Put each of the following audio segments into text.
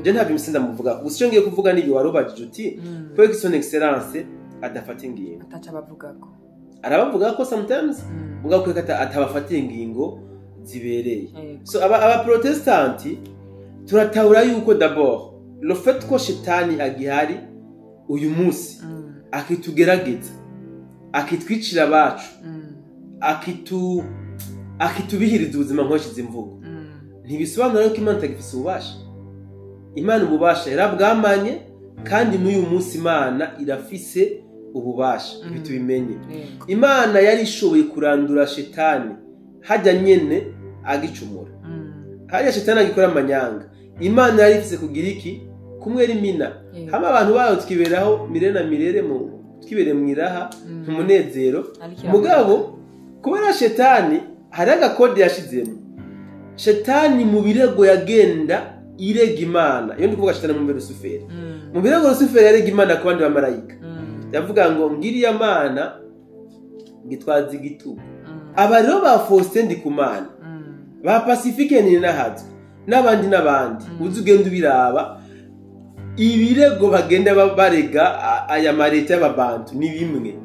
Je ntabyo musinda muvuga. Gusa icyo ngiye kuvuga ni warubajije uti kubera ko Son Excellence adafata ingingo. Ataca abavugako. Arabavuga ko sometimes, mugabo ko atabafatiye ingingo zibereye. So aba Protestanti turatahura yuko d'abord le fait ko shetani agihari uyu munsi, akitugerageza, akitwicira abacu, akitubihiriza ubuzima, nkoshize imvugo, ntibisobanura yuko Imana itagifise ububasha. Imana ububasha yarabwamanye, kandi n'uyu munsi Imana irafise ububasha. Ibi tubimenye. Imana yari ishoboye kurandura shetani hajya nyene agicumura. Hariya shetani agikora amanyanga, Imana yari ifise kugira iki? Kumwera imina. Hamwe abantu bayo twiberaho mirere na mirere, mu twibereye mu iraha, mu munezero. Ariko mugabo kubera shetani hari agakode yashizemo, shetani mu birego yagenda irega Imana. Iyo ndi kuvuga shetani, mu Rusuferi. Mu birego Rusuferi yarega Imana ku bandi bamarayika, yavuga ngo ngiriya Mana ngitwaza igitugu. Aba rero ba Faustin Ndikumana, ba Pacifique Nininahazwe, n'abandi n'abandi, uzi ugenda ubiraba ibirego bagenda barega aya mareta y'ababantu ni bimwe.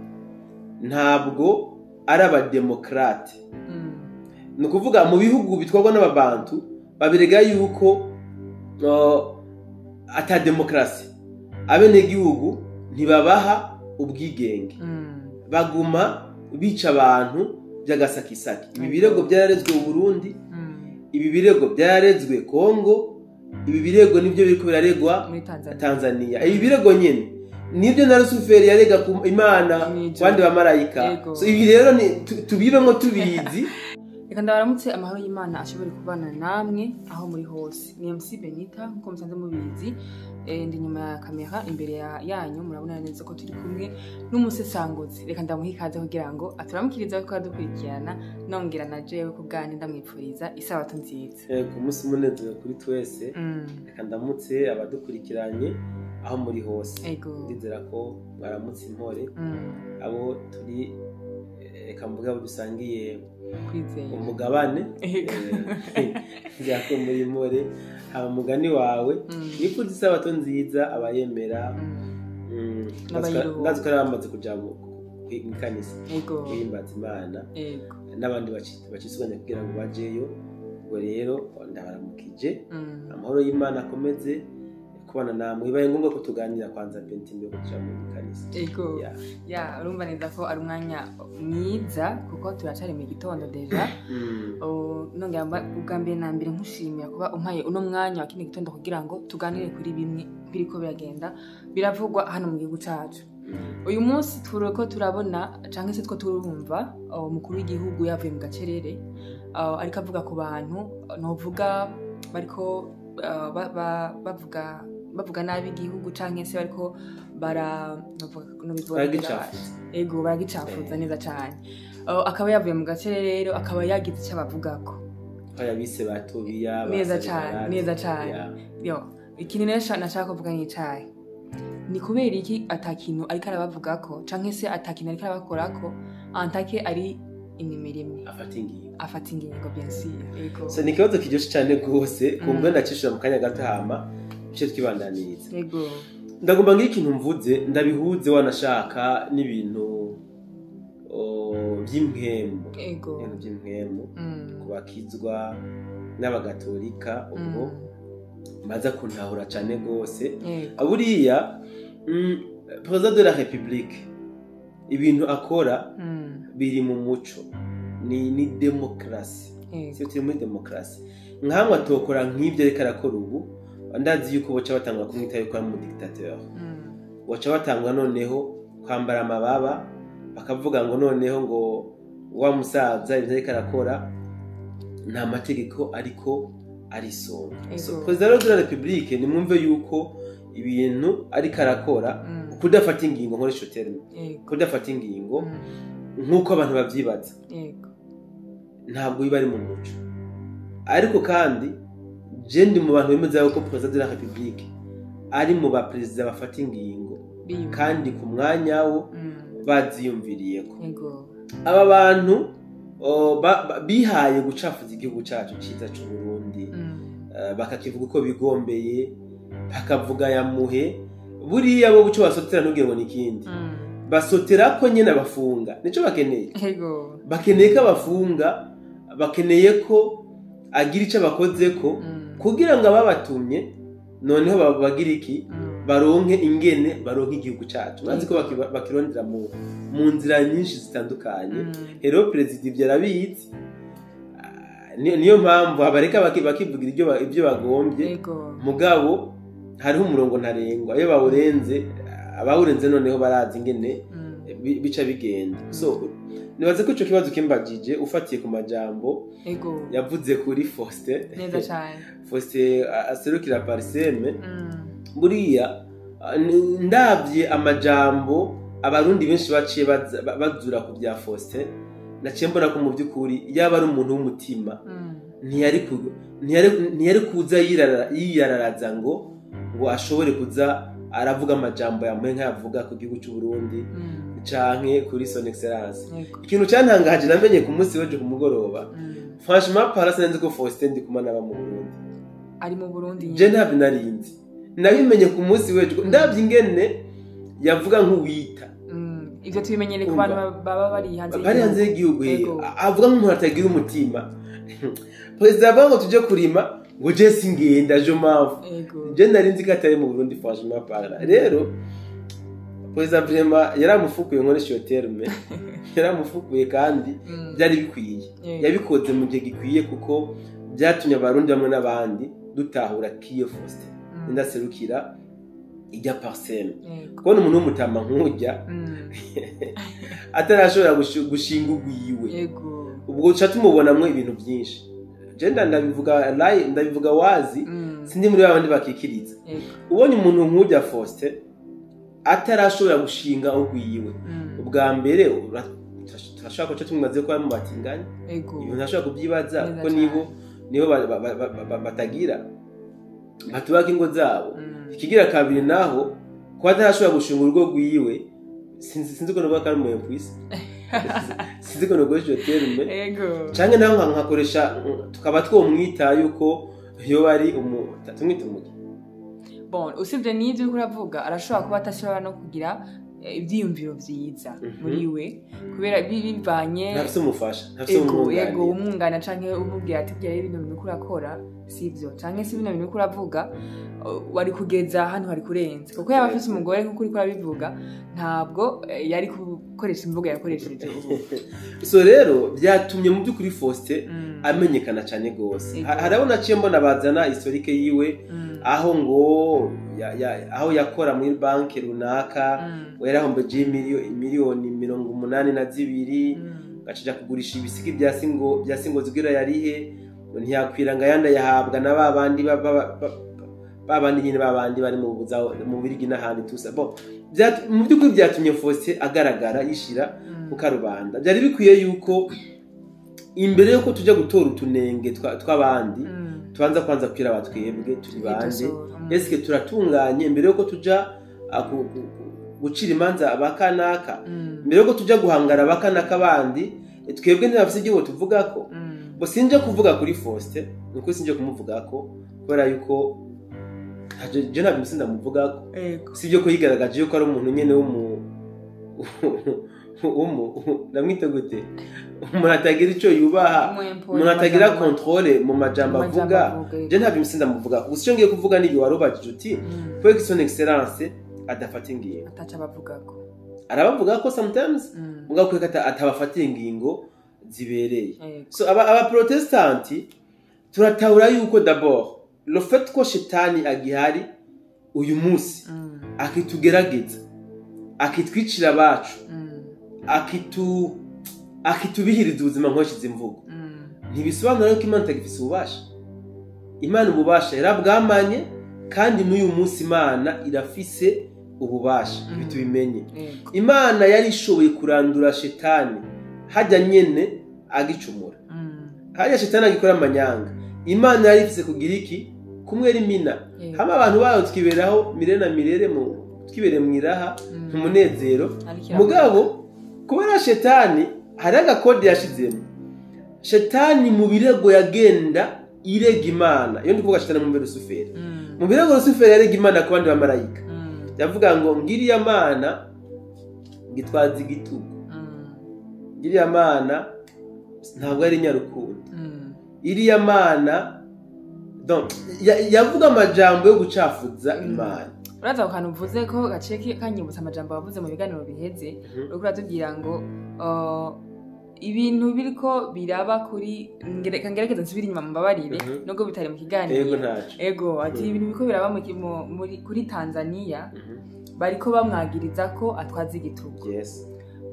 Ntabwo ari abademokrate. Ni ukuvuga mu bihugu bitwarwa n'ababantu babirega yuko ata demokarasi, abenegihugu ntibabaha ubwigenge, baguma bica abantu by'agasakisaki. Ibi birego byararezwe mu Burundi, ibi birego byararezwe Kongo, ibi birego nibyo biriko biraregwa muri Tanzania. Tanzania. Ibi birego nyene nibyo na Rusuferi yarega ku Imana, Mw'ijuru. ku bandi bamarayika. So ibi rero ni tubibemwo tubizi. Reka ndabaramutse, amahoro y'Imana ashobore kubana namwe aho muri hose. Ni MC Benita nkuko musanzwe mubizi. Ndi nyuma ya kamera, imbere yanyu murabona neza ko turi kumwe n'umusesanguzi. Reka ndamuha ikaze kugira ngo aturamukirize ko adukurikirana, nongera na jewe ku bwanjye ndamwipfuriza isabato nziza. Ku munsi umunezero kuri twese. Reka ndamutse abadukurikiranye aho muri hose. Ndizera ko mwaramutse impore. Abo turi, reka mvuge abo dusangiye kwizera umugabane. Ndizera ko muri impore. Haba umugani wawe, nifuza isabato nziza abayemera. N'abayiruhuka. Ndazi ko ari abamaze kuja mu ikanisa guhimbaza Imana, n'abandi bacisuganya kugira ngo bajeyo. Ubwo rero ndabaramukije. Amahoro y'Imana akomeze kubana namwe. Bibaye ngombwa ko tuganira kwanza penti mbere yo kuja mu kanisa. Ya, urumva neza ko ari umwanya mwiza kuko turacari mu gitondo déjà. Oh, nongera ubwa mbere na mbere nkushimira kuba umpaye uno mwanya wa kino gitondo kugira ngo tuganire kuri bimwe biriko biragenda biravugwa hano mu gihugu cacu. Uyu munsi turiko turabona canke se two turumva, oh, umukuru w'igihugu yavuye mu gacerere, oh, ariko avuga ku bantu novuga bariko bavuga nabi igihugu canke se bariko bara nobivuga. Baragicafuza. Ego, baragicafuza neza cane. Oh, akaba yavuye mu gacerere rero akaba yagize icyo abavugako. Aho yabise ba Tobiya, ba Neza cane, Sanibalati. neza cane. Yo, ikintu rero nashaka kuvuga ni icayi: ni kubera iki ata kintu ariko arabavugako canke se ata kintu ariko arabakorako antake ari inimero imwe? Afata ingingo. Afata ingingo, bien sûr, ego. So ni ikibazo kiryoshe cane rwose, kumva ndacishura mu kanya gato, hama bice twibandaniriza. Ndagomba ngira ikintu mvuze ndabihuze wanashaka n'ibintu, oh, by'impwemu, ibintu by'impwemu ku bakizwa n'abagatolika, ubwo baza kuntahura cane rwose. Buriya président de la République ibintu akora biri mu muco, ni demokarasi. Si turi muri demokarasi, nkamwe atokora nk'ibyo ariko arakora ubu, ndazi yuko boca batangura kumwita yuko ari umudictateur. Boca batangura noneho kwambara amababa, bakavuga ngo noneho ngo wa musaza ibyo ariko arakora nta mategeko ariko arisonga. So président de la République, nimwumve yuko ibintu ariko arakora, kudafata ingingo, nkoresha terme, kudafata ingingo nk'uko abantu babyibaza, ntabwo biba ari mu muco. Ariko kandi je ndi mu bantu bemeza yuko président de la République ari mu baperezida bafata ingingo kandi ku mwanya wo baziyumviriyeko. Aba bantu, oh, bihaye gucafuza igihugu cacu ciza c'u Burundi, bakakivuga uko bigombeye. Bakavuga ya muhe buriya bo buco basotera ntugire ngo nikindi. Basotera ko nyene abafunga nico bakeneye. Yego. Bakeneye ko abafunga, bakeneye ko agira ico bakoze ko kugira ngo ababatumye noneho bagira iki, baronke ingene baronke igihugu cacu. Bazi ko bakirondera mu nzira nyinshi zitandukanye. Rero perezida ivyo arabizi, niyo mpamvu abareka bakivugira ibyo bagombye. Mugabo hariho umurongo ntarengwa, iyo bawurenze abawurenze noneho barazi ingene bica bigenda. So nibaze ko ico kibazo kimbajije ufatiye ku majambo yavuze kuri Faustin. Neza cyane. Faustin aserukira Parseme. Buriya ndavye amajambo abarundi benshi baciye bazura ku bya Faustin, naciye mbona ko mu by'ukuri yaba ari umuntu w'umutima ntiyari kuza yiyararaza ngo ashobore kuza aravuga amajambo yamwe nk'ayavuga ku gihugu cy'u Burundi canke kuri son excellence. Ikintu cyantangaje namenye ku munsi w'ejo ku mugoroba, franchement parlant sinzi ko Faustin Ndikumana aba mu Burundi. Ari mu Burundi je ntabyo narinzi, nabimenye ku munsi w'ejo ndabye ingene yavuga nk'uwita. Ivyo tubimenyere ku bantu baba bari hanze y'igihugu, avuga nk'umuntu atagira umutima. Perezida avuga ngo tuje kurima ngo je singenda je mpamvu je narinzi ko atari mu Burundi franchement parlant. Rero perezida vraiment yaramufukuye nkoresha iyo terme, yaramufukuye kandi byari bikwiye, yabikoze mu gihe gikwiye kuko byatumye abarundi bamwe n'abandi dutahura kiyo Faustin indaserukira ijya Parseme. Kubona umuntu w'umutama nk'ujya atarashobora gushinga ugwiwe, ubwo duca tumubonamwo ibintu byinshi. Je ndabivuga ndabivuga wazi, sindi muri babandi bakikiriza. Ubonye umuntu nk'ujya Faustin atarashobora gushinga ugwiwe, ubwa mbere turashobora kuca tumwibaze ko ari mu batinganya, ibintu ntashobora kubyibaza kuko nibo batagira batubaka ingo zabo. Ikigira kabiri naho ko atarashobora gushinga urugo rwiwe, sinzi ko nubwo ari mu kwisi, sinzi ko nubwo iryo terme canke naho nkakoresha tukaba twomwita yuko yo bari tumwita umugi. Bon, usibye n'ibyo uriko uravuga arashobora kuba atashobora no kugira ibyiyumviro vyiza muri we kubera bivanye ntafise umufasha, ntafise umwunganira. Yego, umwungana canke umubwira ati bya ibintu biriko urakora sivyo canke si bino bintu uriko uravuga wari kugeza hano hari kurenza, kuko yaba afise umugore nkuko uriko urabivuga ntabwo yari gukoresha imvugo yakoresheje ubu. So rero byatumye mu by'ukuri Faustin amenyekana cyane gose. Harabona aciye mbona bazana historique yiwe aho ngo aho yakora muri banki runaka yarahombeje miliyoni 82 gacija kugurisha ibisiki bya singo zigira yarihe ntiyakwira ngo ayandi yahabwa na babandi babandi nyine babandi bari mu mu Birigi n'ahandi tusa. Bon, mu by'ukuri byatumye Faustin agaragara yishira ku karubanda. Byari bikwiye yuko imbere yuko tujya gutora utunenge tw'abandi tubanza kwanza kwira abatwebwe turi bande, eske turatunganye imbere yuko tuja gucira imanza abakanaka, imbere yuko tuja guhangara abakanaka bandi twebwe ntibafise igihugu tuvuga ko. Bo sinje kuvuga kuri Faustin nuko sinje kumuvuga ko kubera yuko je ntabwo sinda muvuga ko sibyo ko yigaragaje yuko ari umuntu nyene ndamwita gute, umuntu atagira ico yubaha, umuntu atagira contrôle mu majambo avuga. Je ntabwo sinda muvuga gusa icyo ngiye kuvuga ni warubajije uti kubera son excellence adafata ingingo ataca abavuga ko arabavuga ko sometimes muga ko atabafatiye ingingo zibereye. So aba protestanti turatahura yuko d'abord le fait ko shetani agihari uyu munsi akitugerageza akitwicira abacu akitubihiriza ubuzima nkoshize imvugo, ntibisobanura ko Imana itagifise ububasha. Imana ububasha yarabwamanye kandi n'uyu munsi Imana irafise ububasha, ibi tubimenye. Imana yari ishoboye kurandura shetani hajya nyene agicumura, hajya shetani agikora amanyanga, Imana yari ifise kugira iki kumwera imina hamwe abantu bayo twiberaho mirere na mirere mu twibere mwiraha umunezero. Mugabo kubera shetani hari agakode yashizemo, shetani mu birego yagenda irega Imana. Iyo ndi kuvuga shetani mu mbere Lusuferi, Mu birego Rusuferi yarega Imana ku bandi bamarayika, yavuga ngo ngiriya Mana ngitwaza igitugu, ngiriya Mana ntabwo ari nyarukundo, iriya Mana, donc yavuga amajambo yo gucafuza Imana. Uraza ku kantu uvuze ko gaciye kanyibutsa amajambo wavuze mu biganiro biheze, uriko uratubwira ngo ibintu biriko biraba kuri, reka ngerageze nsubire inyuma, mumbabarire, nubwo bitari mu kiganiro. Ego, ntaco. Ego, ati ibintu biriko biraba kuri Tanzania, bariko bamwagiriza ko atwaza igitugu,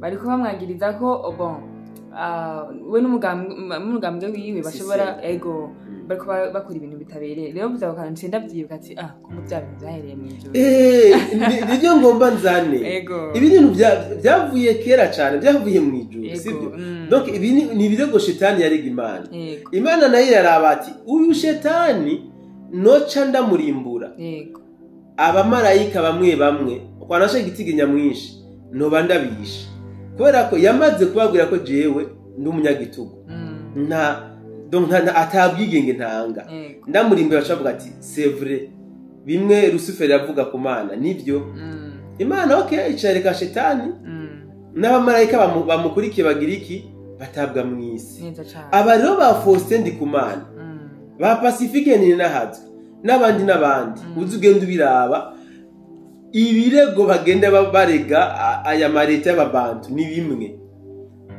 bariko bamwagiriza ko oh, bon, we n'umugambwe wiwe bashobora, ego, bariko bakora ibintu bitabereye. Rero biza kantu nce ndavyibuka ati ah, ko bya bintu byahereye mw'ijuru. Nibyo ngomba nzane. Ibi bintu byavuye kera cyane, byavuye mu ijuru, sibyo? Donc ibi ni ibirego shetani yarega Imana. Imana nayo iraraba ati uyu shetani noca ndamurimbura, abamarayika bamwe bamwe kwanasha igitigi nyamwinshi noba ndabishe, kubera ko yamaze kubabwira ko jewe ndi umunyagitugu, nta donc atabwigenge ntanga. Ndamurimbura, bacavuga ati c'est vrai, bimwe Rusuferi yavuga ku Mana nibyo. Imana, okay, icareka shetani n'abamarayika bamukurikiye bagira iki? Batabwa mu isi. Neza cane. Aba rero ba Faustin Ndikumana, ba Pacifique Nininahazwe, n'abandi n'abandi, uzi ugenda ubiraba ibirego bagenda barega aya mareta y'ababantu ni bimwe,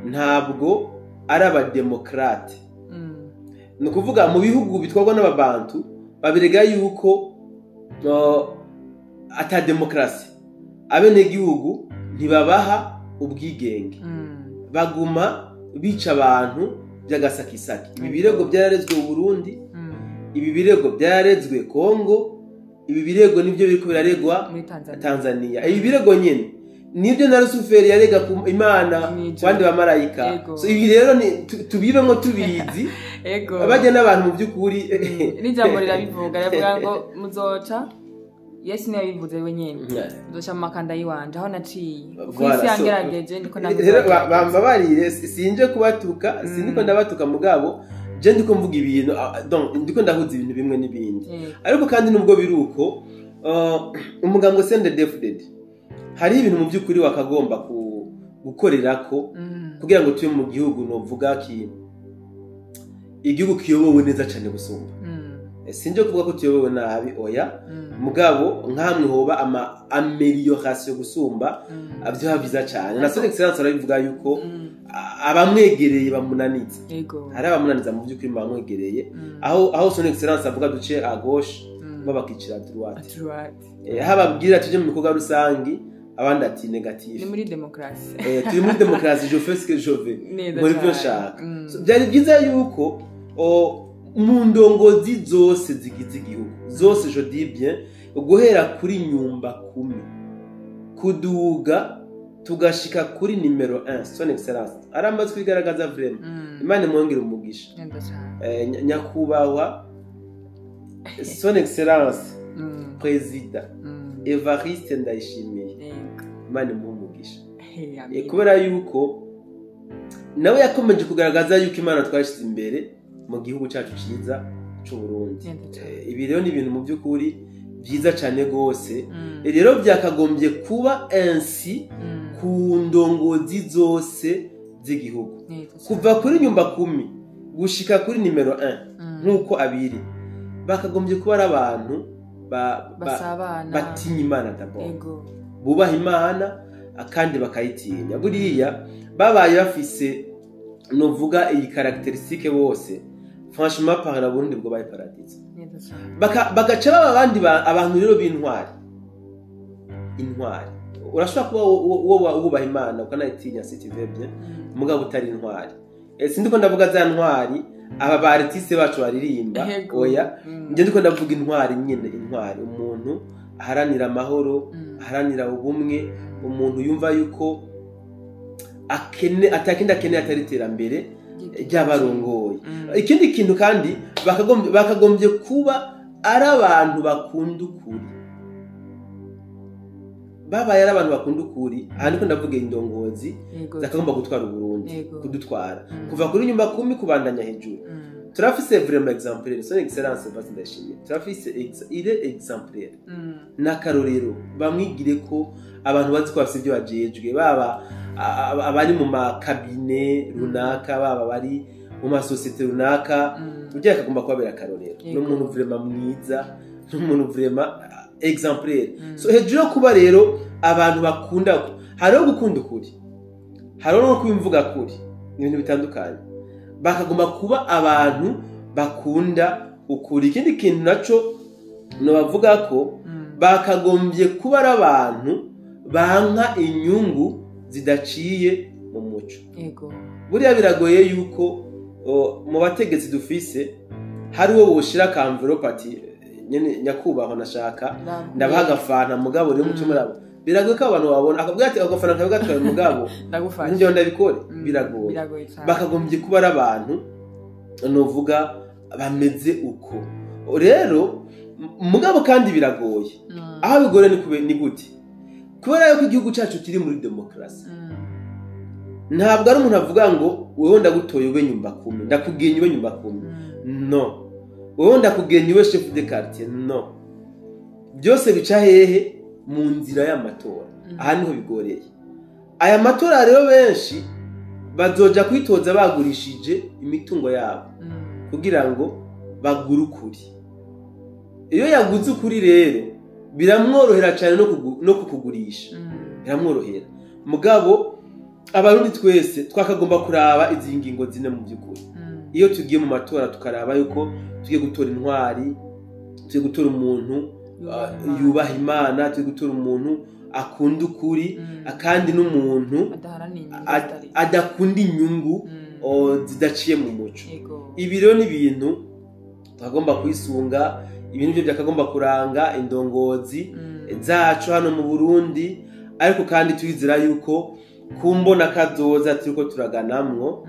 ntabwo ari abademokrate. Ni ukuvuga mu bihugu bitwarwa n'ababantu babirega yuko ata demokarasi, abenegihugu ntibabaha ubwigenge, baguma bica abantu by'agasakisaki. Ibi birego byararezwe u Burundi, ibi birego byararezwe Kongo, ibi birego nibyo biriko biraregwa muri Tanzania. Tanzania. Ibi birego nyene nibyo na Rusuferi yarega ku Imana, Mw'ijuru. bandi bamarayika. So ibi rero tubibemwo tubizi, bajya n'abantu mu by'ukuri. N'ijambo rirabivuga, riravuga ngo muzoca, Yesu niwe yabivuze wenyine, muzoca mu makanda y'iwanje aho naciye uko Voilà, isi so- yangerageje niko namwe Rero izobagerageza. Bambabarire, sinje kubatuka, sindiko ndabatuka, mugabo je ndiko mvuga ibintu, donc ndiko ndahuza ibintu bimwe n'ibindi. Ariko kandi nubwo biri uko, umugambwe CNDD-FDD hariho ibintu mu by'ukuri wakagomba gukorerako kugira ngo tube mu gihugu novuga ki igihugu kiyobowe neza cyane gusumba. Sinje kuvuga ko tuyobowe nabi, oya, mugabo nkamwe hoba ama amélioration gusumba, vyoba vyiza cyane. Na son excellence arabivuga yuko abamwegereye bamunaniza. Hari abamunaniza mu by'ukuri bamwegereye, aho son excellence avuga duce à gauche, bo bakicira à droite. À droite. Aho ababwira tuje mu bikorwa rusangi, abandi ati négatif. Ni muri demokarasi. Turi muri demokarasi, je fais ce que je veux, Neza nkora ibyo cane. nshaka. So, byari byiza yuko mu ndongozi zose zigize igihugu zose, je dis bien guhera kuri nyumba kumi kuduga tugashika kuri nimero 1, son excellence aramaze kwigaragaza vraiment. Imana imwongere umugisha. Neza cane. Nyakubahwa son excellence président Evariste Ndayishimiye, Imana imuhe umugisha. Hey, amen. Kubera yuko nawe yakomeje kugaragaza yuko Imana twashyize imbere mu gihugu cyacu cyiza cy'u Burundi. Neza cane. Ibi rero ni ibintu mu by'ukuri byiza cyane rwose. Rero byakagombye kuba ainsi ku ndongozi zose z'igihugu, Neza cane. kuva kuri nyumba kumi gushika kuri nimero 1, nk'uko abiri bakagombye kuba ari abantu basabana, batinya Imana d'abord, bubaha Imana kandi bakayitinya. Buriya babaye bafise novuga iyi caractéristique bose, franchement parlant, Burundi bwo baye paradiso. Neza cane. Bagaca baba abandi abantu rero b'intwari. Intwari, urashobora kuba wubaha Imana ukanayitinya, si tu veux bien, mugabo utari intwari. Sindiko ndavuga za ntwari aba ba artiste bacu baririmba, oya. Njye ndiko ndavuga intwari nyine, intwari umuntu aharanira amahoro, aharanira ubumwe, umuntu yumva yuko akene atakindi akeneye atari iterambere ry'abarongoye. Ikindi kintu kandi, bakagombye kuba ari abantu bakunda ukuri. Babaye ari abantu bakunda ukuri, aha ndiko ndavuga indongozi zakagomba gutwara Uburundi, kudutwara, kuva kuri nyumba kumi kubandanya hejuru. Turafise vraiment exemplaire, son excellence Evariste Ndayishimiye. Turafise il est exemplaire, n'akarorero bamwigire ko abantu bazi ko bafise ibyo bajejwe, baba abari mu ma cabinets runaka, baba bari mu masosiyete runaka, ujya akagomba kubabera akarorero. N'umuntu vraiment mwiza, n'umuntu vraiment exemplaire. So hejuru yo kuba rero abantu bakunda, hariho gukunda ukuri, hariho no kubimvuga kuri, ni ibintu bitandukanye. Bakagomba kuba abantu bakunda ukuri. Ikindi kintu naco nobavuga ko bakagombye kuba ari abantu banka inyungu zidaciye mu muco. Buriya biragoye yuko mu bategetsi dufise hari uwo woshira aka enveloppe ati: "Nyene nyakubahwa, nashaka ndabaha agafanta, mugabo rero muco murabo." Biragoye ko abantu babona akabwira ati: "Ako gafanta kabe gatwaye, mugabo ndagufasha." Njyewe ndabikore. Biragoye. Biragoye cyane. Bakagombye kuba ari abantu novuga bameze uko rero. Mugabo kandi biragoye. Aho bigore ni gute? Kubera yuko igihugu cyacu kiri muri demokarasi, ntabwo ari umuntu avuga ngo: "Wewe ndagutoye ube nyumba kumi, ndakugenya ube nyumba kumi." No, "Wewe ndakugenya ube chef de quartier." No, byose bica hehe? Mu nzira y'amatora. Aha niho bigoreye. Aya matora rero, benshi bazoja kwitoza bagurishije imitungo yabo kugira ngo bagure ukuri. Iyo yaguze ukuri rero, biramworohera cyane no kukugurisha. Biramworohera. Mugabo Abarundi twese twakagomba kuraba izi ngingo zine mu by'ukuri iyo tugiye mu matora, tukaraba yuko tugiye gutora intwari, tugiye gutora umuntu yubaha Imana, tugiye gutora umuntu akunda ukuri, kandi n'umuntu adaharanira inyungu zitari adakunda inyungu zidaciye mu muco. Ibi rero ni ibintu twagomba kwisunga, ibintu byo byakagomba kuranga indongozi zacu hano mu Burundi. Ariko kandi twizera yuko ku mbona kazoza turiko turaganamwo,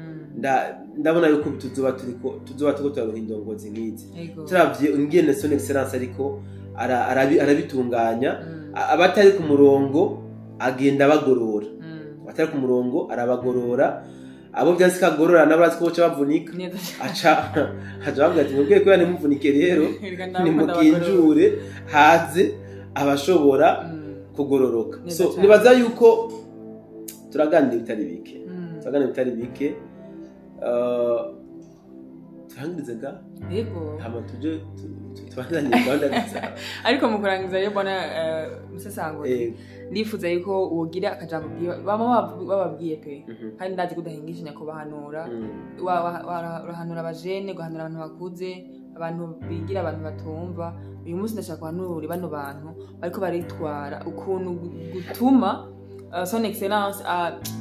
ndabona yuko tuzoba turiko turaronka indongozi nk'izi. Turavye ingene son excellence ariko arabitunganya, abatari ku murongo agenda abagorora. Abatari ku murongo arabagorora. Abo vyanse kagorora nabo arazi ko boca bavunika. Neza cyane. Aca bavuga ati: "Mubwiye kubera ntimuvunike rero, Reka ndabagorora." nimukinjure haze abashobora kugororoka." Neza So cyane. nibaza yuko turaganira ibitari bike, turaganira ibitari bike. Turangirize nga hama tuje tubandanye gahunda zawe. Ariko mu kurangiza rero, mbona musesanguzi, ndifuza yuko wogira akajambo bama bababwiye pe, kandi ndazi ko udahingishanya kubahanura. Urahanura abajene, guhanura abantu bakuze, abantu bigira, abantu batumva. Uyu munsi ndashaka guhanura bano bantu bariko baritwara ukuntu gutuma son excellence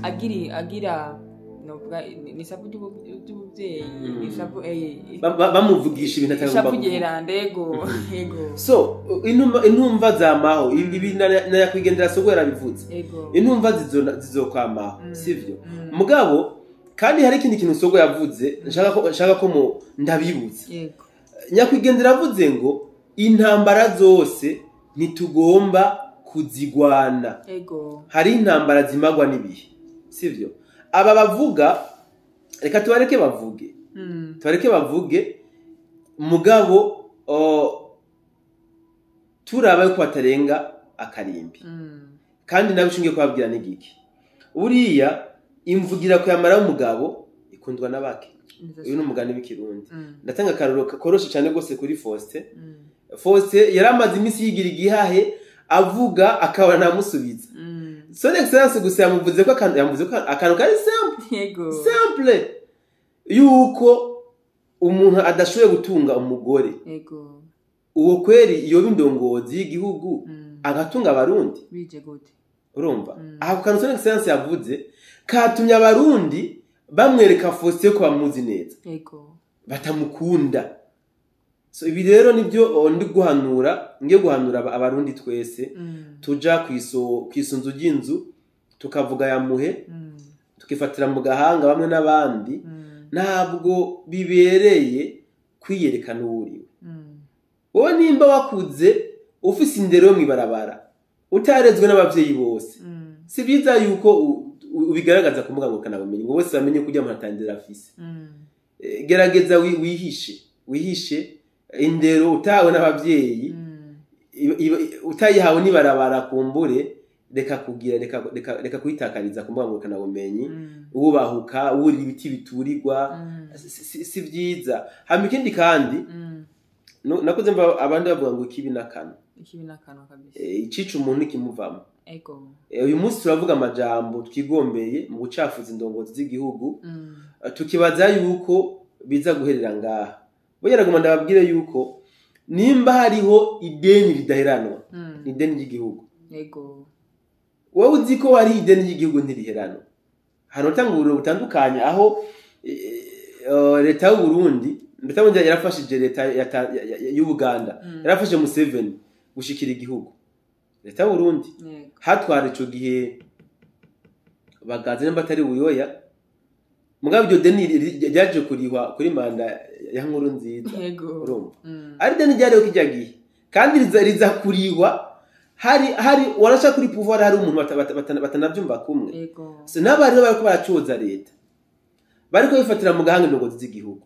agira novuga ni ishavu ry'ubuvyeyi, ishavu Bamuvugisha ibintu atagomba ishavu kuvuga. ryeranda. Ego. So intumva zamaho. Ibi na nyakwigendera soko yarabivuze. Intumva zizokwamaho, sivyo? Mugabo kandi hari ikindi kintu soko yavuze nshaka ko mu ndabibutse. Nyakwigendera avuze ngo intambara zose ntitugomba kuzigwana. Hari intambara zimagwa n'ibihe, sivyo? Aba bavuga, reka tubareke bavuge, tubareke bavuge, mugabo turaba yuko batarenga akarimbi. Kandi nawe ushingiye kubabwira n'igiki, buriya imvugira kuyamara w'umugabo ikundwa na bake. Neza Uyu ni umugani w'ikirundi. Ndatanga akarorero koroshe cyane rwose kuri Faustin. Faustin yari amaze iminsi yigira igihahe, avuga akabona ntamusubiza. Son excellence gusa yamuvuze ko akantu, yamuvuze ko akantu kari simple, simple, yuko umuntu adashoboye gutunga umugore, uwo kweri yoba indongozi y'igihugu, agatunga Abarundi? Bije gute? Urumva, ako kantu son excellence yavuze katumye Abarundi bamwereka Faustin ko bamuzi neza, batamukunda. So ibi rero nibyo ndi guhanura, ngiye guhanura Abarundi twese tuja kw'isunzu ry'inzu tukavuga yamuhe, tukifatira mu gahanga bamwe n'abandi. Ntabwo bibereye kwiyerekana uwo uriwe. Wowe nimba wakuze ufise indero yo mw'ibarabara, utarezwe n'abavyeyi bose, si byiza yuko ubigaragaza ku mbuga ngurukanabumenyi ngo bose bamenye ko ujya umuntu atandera afise. Gerageza wihishe indero utahawe n'abavyeyi, utayihawe n'ibarabara kumbure, reka kugira, reka reka reka kuyitakariza ku mbuga ngurukanabumenyi, wubahuka wurira ibiti biturirwa. Si vyiza. Hama ikindi kandi, nakuze mva abandi bavuga ngo ikibi n'akanwa. Ikibi n'akanwa kabisa. Icica umuntu ikimuvamo. Uyu munsi turavuga amajambo twigombeye mu gucafuza indongozi z'igihugu, tukibaza yuko biza guherera ngaha. Burya nagomba ndababwire yuko nimba hariho ideni ridaheranwa, ni ideni ry'igihugu. Wowe uzi ko hari ideni ry'igihugu ntiriheranwa. Hano utanga uburiro butandukanye aho leta y'u Burundi, leta y'u Burundi yarafashije leta y'Ubuganda, yarafashije Museveni gushikira igihugu. Leta y'u Burundi hatwara ico gihe Bagaza, nimba atari Buyoya, mugabo iryo deni ryaje kurihwa kuri manda ya Nkurunziza. Urumva, ari deni ryariho kijya gihe, kandi riza kurihwa hari warashaka kuri pouvoir, hari umuntu batanavyumva kumwe. So n'aba rero bariko baracoza leta, bariko bifatira mu gahanga indongozi z'igihugu.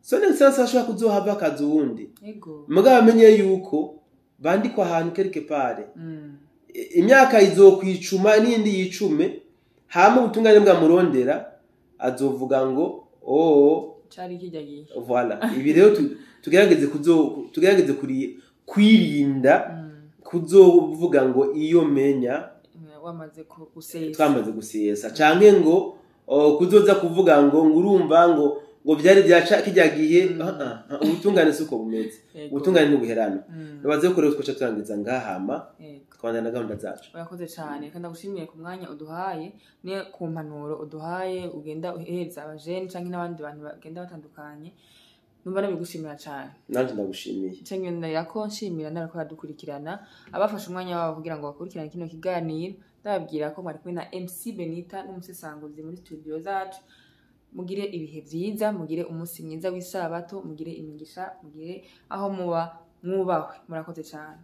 Son Excellence ashobora kuzohava akaza uwundi, mugabo amenye yuko bandikwa ahantu quelque part. Imyaka izokwicuma n'iyindi yicume, hama ubutungane bwamurondera azovuga ngo oh, cari kijya gihe. Voilà. Ibi rero tugerageze kwirinda kuzovuga ngo iyo menya wamaze gusesa. Twamaze gusesa, canke ngo, oh, kuzoza kuvuga ngo urumva ngo vyari byaca kijya gihe. Ah, ah, ah, ubutungane siko bumeze. Ubutungane ntibuherana. Nibaze ko rero twoca turangiza ngahama, twabandana na gahunda zacu. Urakoze cyane kandi ndagushimiye ku mwanya uduhaye ne ku mpanuro uduhaye, ugenda uhereza abajene canke n'abandi bantu bagenda batandukanye. Numva nabigushimira cyane. Nanje ndagushimiye. Ncengendera ko nshimira n'abariko baradukurikirana, abafashe umwanya wabo kugira ngo bakurikirane kino kiganiro. Ndababwira ko mwari kumwe na MC Benita n'umusesanguzi muri studio zacu. Mugire ibihe vyiza, mugire umunsi mwiza w'isabato, mugire imigisha, mugire aho muba mwubahwe. Murakoze cyane.